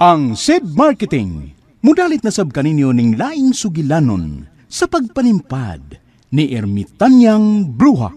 Ang SED Marketing, mudalit na sab kaninyo ning laing sugilanon sa pagpanimpad ni Ermitanyang Bruha.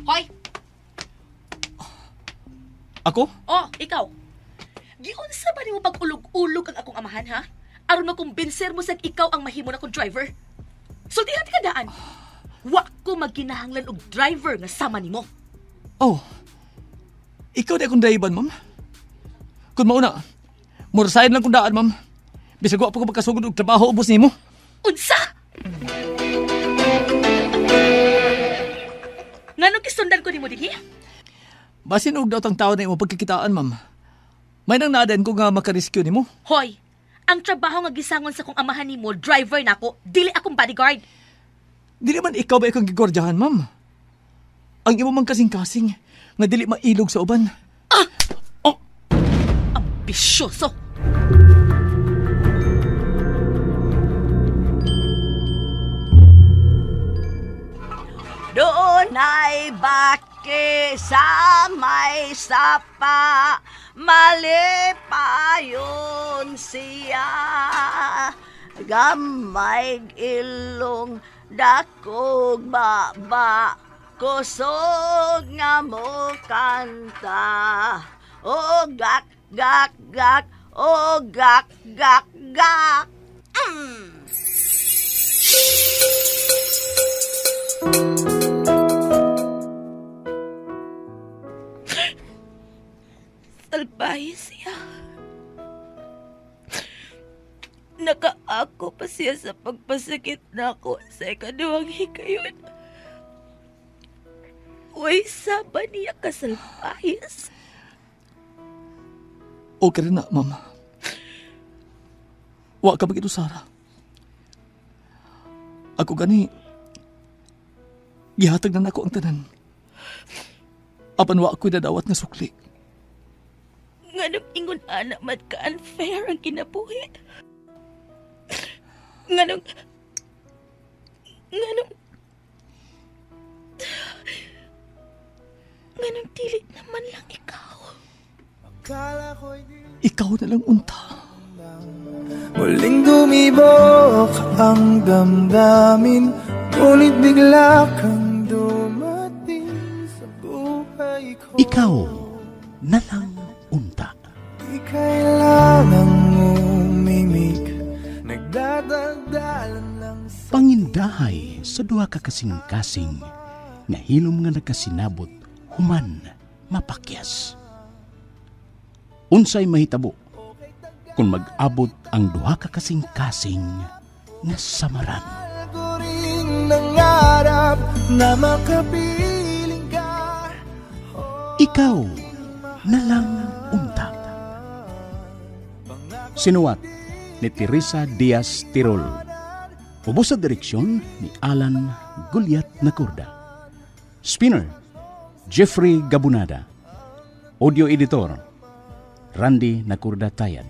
Hoy! Ako? Oh, ikaw. Giunsa ba nimo pag-ulog-ulog ang akong amahan, ha? Aron makumbinser mo sa ikaw ang mahimo na kong driver. Sultihan ka daan. Wa ko magkinahanglan og driver nga sama nimo. Oh. Ikaw di akong driver, ma'am. Kung mauna, murasayan lang kong daan, ma'am. Bisag wa pa ko pagkasugod og trabaho ubos nimo. Unsa? Nganong gisundan ko nimo dinhi? Basin og daot ang tao na imo pagkikitaan, ma'am. May nang naaden ko nga makarescue nimo. Hoy, ang trabaho nga gisangon sa kong amahan nimo, driver nako, dili akong bodyguard. Dili man ikaw ba ikong gigordyahan, ma'am? Ang imo mang kasing-kasing nga dili mailog sa uban. Ah! Oh! Ambisyoso! Doon ay baki sa may sapa, malipayon siya. Gamay ilong dakog baba, kusog nga mo kanta. O gak, gak, gak, o gak, gak, gak. Mm. Salbahe siya. Nakaako pa siya sa pagpasakit nako sa ikaduhang hikayon. Uy, saba niya kasalpahis. Okay rin na, ma'am. Wa ka bagito, Sarah. Ako gani, gihatag na nako ang tanan. Apan wa ako'y dadawat nga sukli. Nganong ingon anak man ka unfair ang kinabuhi. Nganong dili naman lang ikaw. Ikaw na lang unta. Muling dumibok ang damdamin, ngunit bigla kang dumating sa buhay ko. Ikaw na lang unta. Di kailangang umimik, nagdadaldalan lang sa pangindahay sa duha ka kasing-kasing nga hilom nga nakasinabot human mapakyas. Unsay mahitabo kung mag-abot ang duha ka kasing-kasing nga samaran? Ko rin nangarap na makapiling ka. Ikaw na lang unta. Sinuwat ni Teresa Diaz Tirol. Ubos sa direksyon ni Alan Gulyat Nacorda. Spinner, Jeffrey Gabunada. Audio editor, Randy Nacorda Tayad.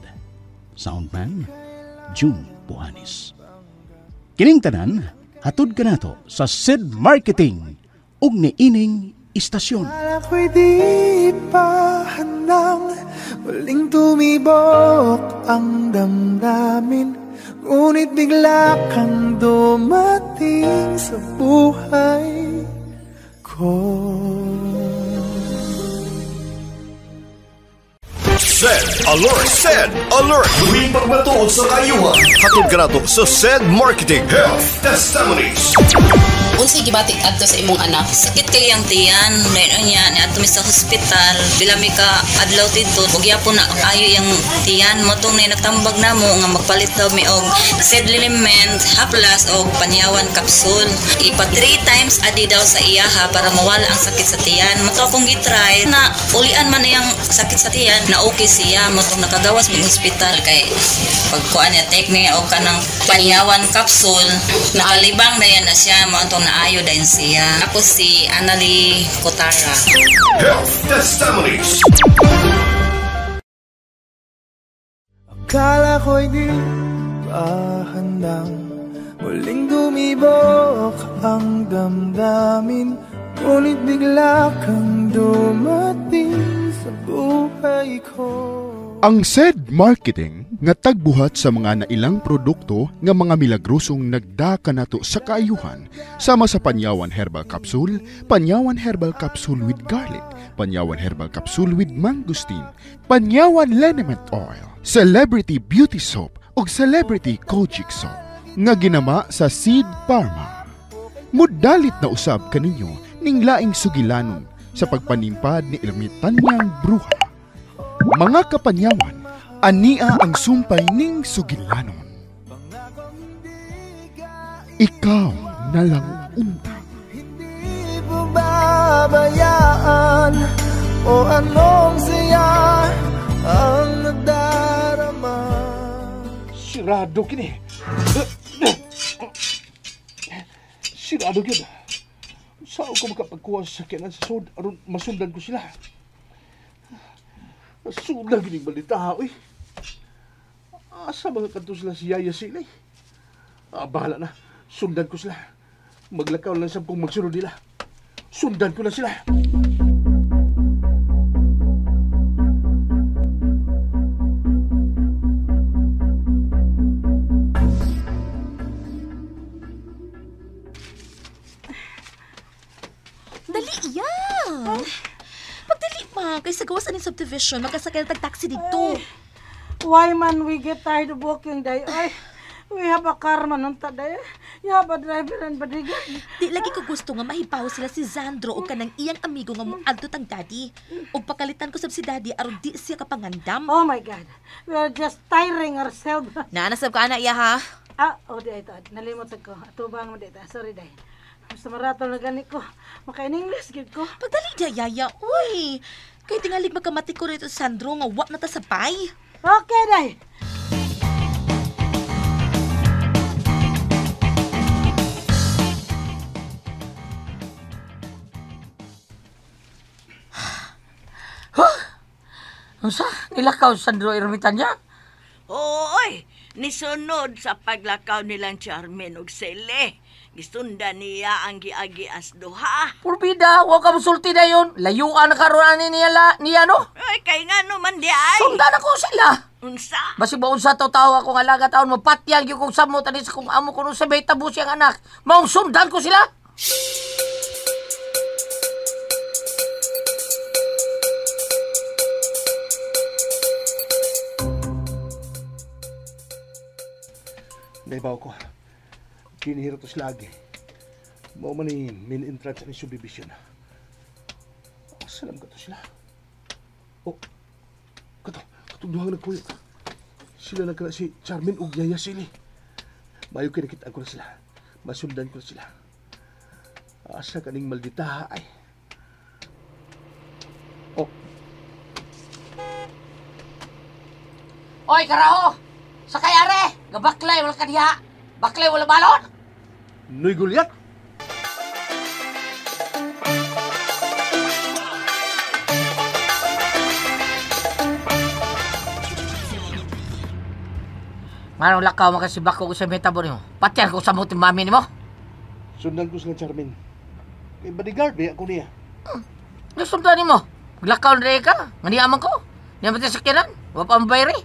Soundman, June Buhanis. Kining tanan, hatod kanato sa SED Marketing ug niining istasyon. Ako'y di pa handang muling tumibok ang damdamin, ngunit bigla kang dumating sa buhay ko. SED Alert! SED Alert! Tuwing pagmatuod sa kayuhan, hatod kanato sa SED Marketing Health Testimonies. Unsay gibati adto sa imong anak? Sakit kay ang tiyan, dayon niya niadto mi sa hospital, pila mi ka adlaw didto, ug gyapon na ayo yang tiyan mo tong nay nagtambag namo nga magpalit daw mi og SED liniment, haplas og panyawan capsule. Ipa 3 times a day daw sa iyaha para mawala ang sakit sa tiyan. Mo to akong gitry na ulian man iyang sakit sa tiyan na okay siya mo tong nakagawas mig hospital kay pagkuan niya take niya og kanang panyawan capsule, nakalibang na yan na siya mo atong naayo din siya. Ako si Annalie Kotara. Health Testimonies. Akala ko'y di pa handang muling dumibok ang damdamin, ngunit bigla kang dumating Ang SED Marketing nga tagbuhat sa mga nailang produkto nga mga milagrosong nagdaka nato sa kaayuhan sama sa Panyawan Herbal Capsule, Panyawan Herbal Capsule with Garlic, Panyawan Herbal Capsule with Mangosteen, Panyawan Liniment Oil, Celebrity Beauty Soap ug Celebrity Kojic Soap nga ginama sa Seed Pharma. Mudalit na usab kaninyo ning laing sugilanon sa pagpanimpad ni Ermitanyang Bruha. Mga kapanyawan, ania ang sumpay ning sugilanon. Ikaw na lang unta. Hindi pababayaan o anong siya ang nadarama. Sirado kini. Sirado yun. Saan ko makapagkuha sa sakyanan sa sod aron masundan ko sila? Sundan gining balita, oy. Asa mga kanto sila si Yaya sila, eh. Bahala na. Sundan ko sila. Maglakaw lang sa kung magsunod nila. Sundan ko na sila. Dali iya. Pagdali ma, kay sa gawas aning subdivision, magkasakay na tag-taxi dito. Ay, why man we get tired of walking, day? Ay, we have a car man unta, day. You have a driver and bodyguard. Di lagi ko gusto nga mahibaw sila si Zandro o kanang iyang amigo nga moadto tang daddy. Og pakalitan ko sab si daddy aron di siya kapangandam. Oh my God, we are just tiring ourselves. Naanasab ka ana iya ha? Ah, oh di ito. Nalimot ko. Atubang mo dito. Sorry, day. Basta maratol na gani ko. Makain English, gid ko. Pagdali niya, Yaya. Uy! Kay tingalig magkamati ko rito, Sandro, nga wa na ta sabay. Okay, day. Huh? Unsa? Nilakaw Sandro Ermitanya? Oy, nisunod sa paglakaw nilang Charmin ug Sele. Gisundan niya ang giagi-as duha. Purbida, wa ka musulti na yun. Layuan na karon ani niya, niya no? Ay, kay nga no man di ay. Sundan ako sila. Unsa? Basi ba unsa taw tawo akong alaga taon mo patyag yung kong samot ani sa kong amo kuno sa may tabo siyang anak. Maong sundan ko sila. Naibaw ko. Kinihira to sila agi. Mao man ni main entrance ni subdivision. Asalam ka to sila. Oh, kato, katong duhang nagkuyot. Sila nagkala si Charmin ug Yaya Sili. Mayo kinikitaan ko na sila. Masundan ko na sila. Asa kaning maldita ay. Oh. Oy, karaho! Sakay are! Gabaklay, wala ka diha! Baklay, wala balon! Noy Goliath! Manong lakaw makasibak ko sa metabo nimo. Patyan ko sa muting mami nimo. Sundan ko sila, Charmin. Kay bodyguard, eh, ako niya. Nasundan nimo. Lakaw na ka. Nganiaman ko. Niya ba tayo sakyanan? Wa pa ang bayri.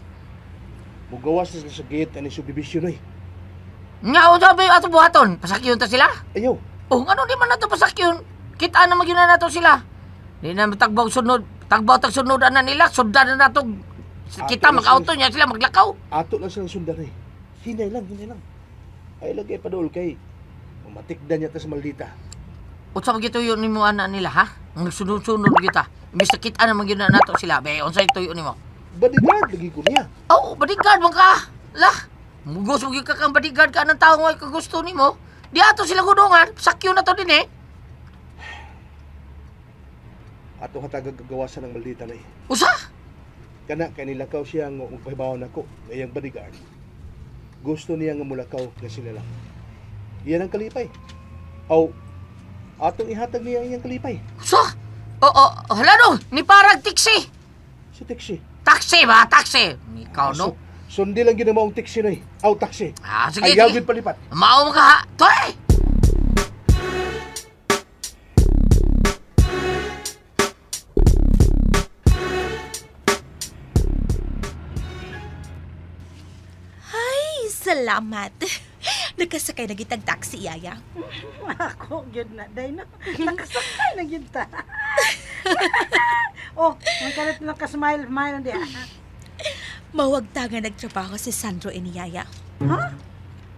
Mugawas na sila sa gate ani subdivision, eh. Nga, o sabi, ato buhaton. Pasakyon ta sila? Ayaw. Oh, ano di man nato pasakyon? Kita na magyun na nato sila. Di na tagbaw sunod. Tagbaw tag sunod na nila. Sundan na nato. Kita mag-auto niya sila maglakaw. Ato lang silang sundan eh. Hinay lang, hinay lang. Ay lagay pa dool kay matikdan niya ta sa maldita. Unsa man gituyo nimo ana nila ha? Ang sunod-sunod kita. Imbis na kita na magyun na nato sila. Be, unsa ituyo nimo? Bodyguard lagi ko niya. Oh, bodyguard man ka. Lah. Mugos mo ka kang bodyguard ka ng tao nga kagusto nimo. Di ato sila gudungan, sakyo na to din eh. Ato hatagag kagawasan ng maldita na eh. Usa? Kana kay nilakaw siya nga magpahibaw nako nga iyang bodyguard. Gusto niya nga mulakaw nga sila lang. Iyan ang kalipay. Aw, atong ihatag niya ang iyang kalipay. Usa? Oo, hala no, ni parang taxi. Si taxi. Taxi ba? Taxi. Ikaw no? Sundi lang ginawa ang taxi na eh. Aw, taxi. Ah, sige, ayaw sige. gid palipat. Mao mo ka ha. Toy! Salamat. Nakasakay na gitag taxi, Yaya. Ako, gyud na, day no. Nakasakay na gyud ta. Oh, ang kalit na ka-smile, smile di. Mawagta nga nagtrabaho si Sandro ni Yaya. Ha?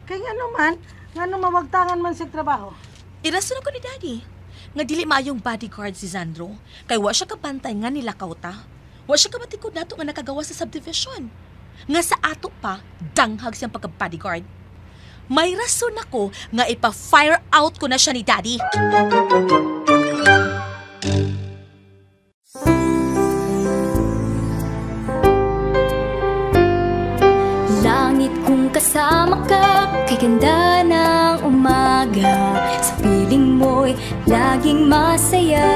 Kay ngano man? Ngano mawagtangan man sa trabaho? Irason ako ni Daddy. Nga dili maayong bodyguard si Sandro. Kay wa siya kabantay nga nilakaw ta. Wa siya kabatikod nato nga nakagawa sa subdivision. Nga sa ato pa, danghag siyang pagka-bodyguard. May rason ako nga ipa-fire out ko na siya ni Daddy. Langit kung kasama ka, kay ganda ng umaga. Sa piling mo'y laging masaya.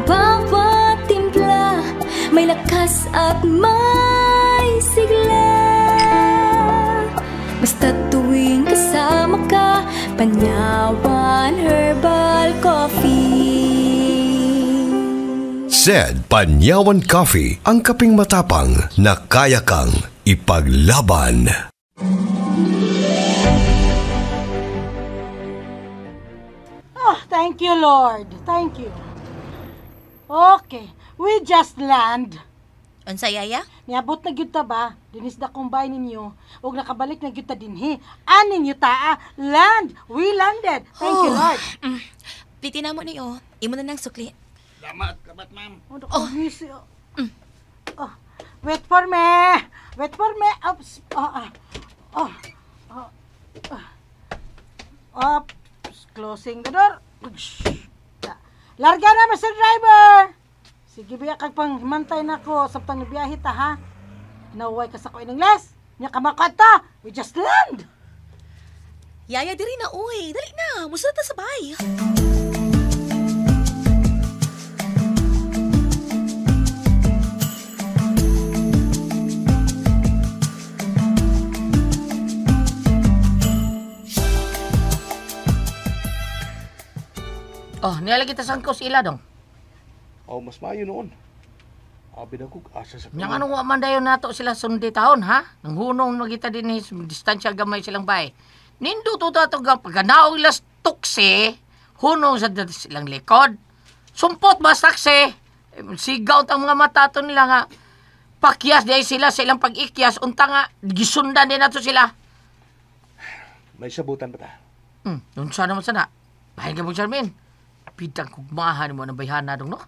Bawat timpla, may lakas at may sigla. Basta tuwing kasama ka, Panyawan Herbal Coffee. Said Panyawan Coffee, ang kaping matapang na kaya kang ipaglaban. Oh, thank you, Lord. Thank you. Okay, we just land. Unsa, Yaya? Niabot na gyud ta ba? Dinis da kumbay ninyo. Ug nakabalik na gyud ta dinhi. Anin ninyo taa? Land! We landed. Thank you, Lord. Pliti na mo niyo. Imo na nang sukli. Salamat, salamat, ma'am. Oh. Oh. Wait for me. Wait for me. Oops. Oh, ah. Oh. Oh. Oh. Oops. Closing the door. Larga na, Mr. Driver! Sige, biya kag panghimantay na ko. Sabtang biyahe ta, ha? Nauway ka sa ko in Ingles. Nya ka makata. We just land. Yaya, diri na, uy. Dali na. Musunod ta sa bahay. Oh, nialagi ta sangkos ila dong. Oh, mas maayo noon. Abi na kog asa sa Yang anong wa man dayon nato sila sundi taon, ha? Nang hunong magita din ni distansya gamay silang bay. Nindo to tato ga paganaog las tuksi, hunong sa silang likod. Sumpot ba saksi? Sigaw tang mga mata to nila nga. Pakyas di sila sa ilang pag-ikyas unta nga gisundan din nato sila. May sabutan ba ta? Unsa naman sana? Bahin ka mo, Charmin. Pitang kugmahan mo ng bayhana dong, no?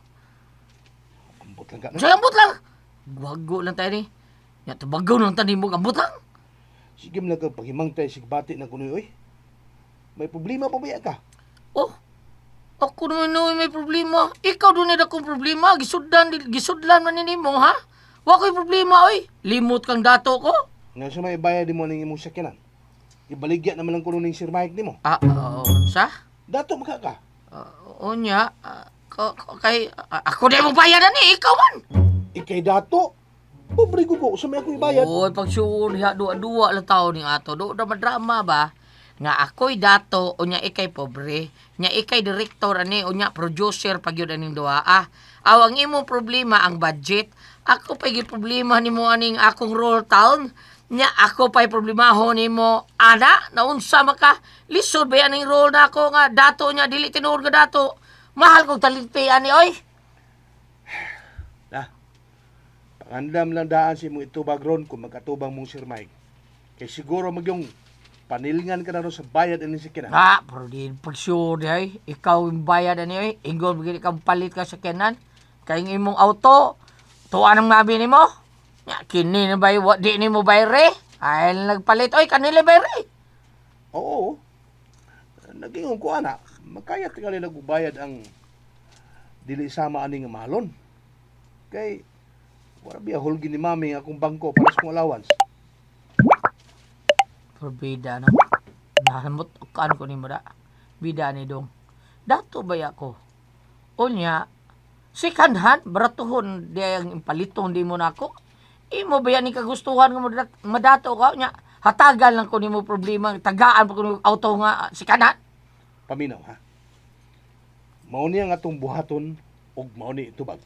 Ambot lang ka, no? Sa ambot lang! Guwago lang tayo ni. Ya, tabagaw lang tayo mo, ambot lang! Sige mo lang kang paghimang tayo sigbati ng kunoy, oy. May problema pa ba ka? Oh, ako naman no, may problema. Ikaw doon na akong problema. Gisudlan man ni mo, ha? Wa ko'y problema, oy. Limot kang dato ko. Nga sa may bayad mo ning imong sakyanan. Ibaligya naman lang kuno ning Sir Mike nimo. Ah, sa? Dato maka ka. Unya, kay ako di mo bayaran ni, ikaw man. Ikay dato. Pobre ko sa may ako ibayad. Oy, pagsuon diha duwa-duwa lang tao ning ato. Do drama ba? Nga ako'y dato, unya ikay pobre, nya ikay director ani, unya producer pag yun aning duha. Ah, aw ang imong problema ang budget. Ako pa'y problema nimo aning akong roll town. Nya ako pa'y problemaho nimo ana, naunsa maka lisod ba aning role na ako nga dato nya dili tinuod nga dato. Mahal kong taliti ani oy. Na. Pangandam lang daan si imong itubag ron kung magkatubang mong Sir Mike. Kay siguro magyong panilngan ka na ron sa bayad ani sa kinan. Ah, pero di pag-sure ay. Ikaw yung bayad ani oy. Ingon gid kang palit ka sa kinan. Kay imong auto tuwa ng mami nimo. Nya kini na bay wa di nimo bayre. Ay nagpalit oy kanila bayre. Oo. Nagingon ko ana, makaya tingali nagbayad ang dili sama ani nga mahalon. Kay wala biya hulgin ni mami ang akong bangko para sa akong allowance. Pero bida no. Nahamot kaan ko nimo da. Bida ni dong. Dato bay ako. Unya second hand baratuhon di ang paliton di mo nako. Imo ba yan ni kagustuhan nga madato ka nya hatagan lang ko nimo problema tagaan pa ko nimo auto nga second hand. Paminaw ha. Mao ni ang atong buhaton ug mao ni itubag.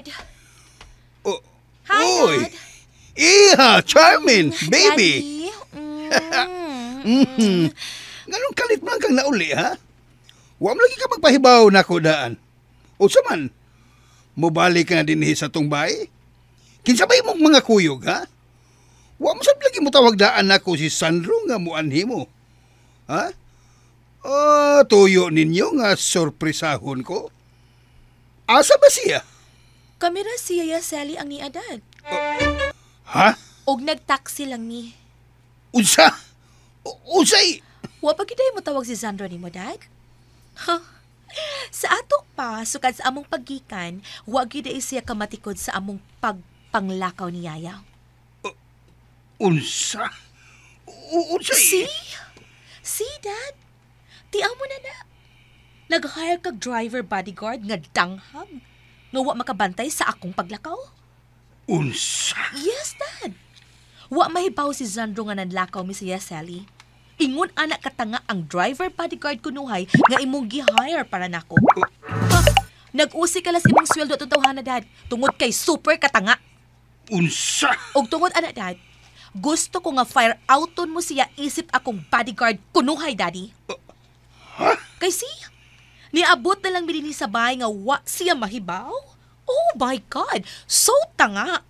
Dad. Oh, Hi, Oy. Dad. Iha, Charmin, baby. Daddy. Nganong kalit man kang nauli, ha? Wa man lagi ka magpahibaw na ko daan. Unsa man? Mobalik ka na dinhi sa tong bay? Kinsa ba imong mga kuyog, ha? Wa mo sad lagi mo tawag daan nako si Sandro nga muanhi mo. Ha? Oh, tuyo ninyo nga sorpresahon ko. Asa ba siya? Kami ra si Yaya Sally ang niya, Dad. Ha? Og nagtaxi lang mi. Unsa? Unsay? Wa pa gid mo tawag si Sandro nimo, Dad? Huh? Sa ato pa, sukad sa among paggikan, wa gid ay siya kamatikod sa among pagpanglakaw ni Yaya. Unsa? Unsay? See? See, Dad? Ti amo na na. Nag-hire kag driver bodyguard nga danghag. Nga wa makabantay sa akong paglakaw. Unsa? Yes, Dad. Wa mahibaw si Zandro nga nanlakaw mi siya, Sally. Ingon anak katanga ang driver bodyguard kunuhay nga imong gi-hire para nako. Ha? Nag-usi ka las imong sweldo atong tawhana, Dad. Tungod kay super katanga. Unsa? Og tungod ana, Dad, gusto ko nga fire outon mo siya isip akong bodyguard kunuhay, Daddy. Ha? Kay siya, niabot na lang mi dinhi sa bahay nga wa siya mahibaw. Oh my God! So tanga!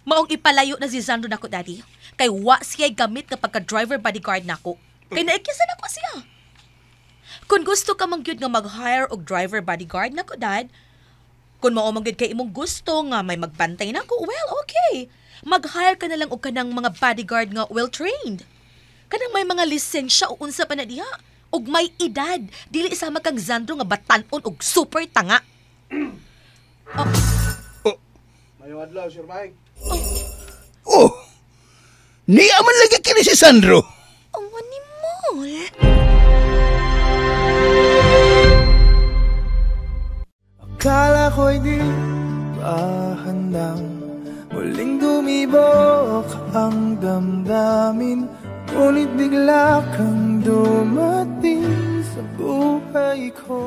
Maong ipalayo na si Zandro nako, Daddy. Kay wa siya gamit nga pagka-driver bodyguard nako. Kay naikyasan nako siya. Kung gusto ka man gyud nga mag-hire og driver bodyguard nako, Dad, kung mao man gyud kay imong gusto nga may magbantay nako, well, okay. Mag-hire ka na lang og kanang mga bodyguard nga well-trained. Kanang may mga lisensya o unsa pa na diha. Og may edad, dili sama kang Zandro nga batan-on og super tanga. Mayong adlaw, Sir Mike. Oh! Niya man lagi kini si Sandro. Ang animal. Akala ko'y di pa handang muling dumibok ang damdamin, ngunit bigla kang dumating sa buhay ko.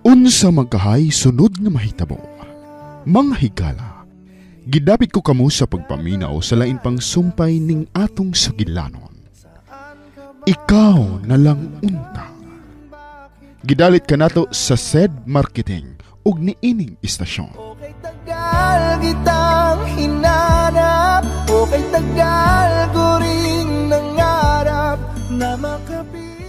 Unsa magkahay sunod nga mahitabo. Mga higala, gidapit ko kamo sa pagpaminaw sa lain pang sumpay ning atong sugilanon. Ikaw na lang unta. Gidalit kanato sa SED Marketing ug niining istasyon. Okay tagal kitang hinanap, okay tagal ko ring nangarap na makapit.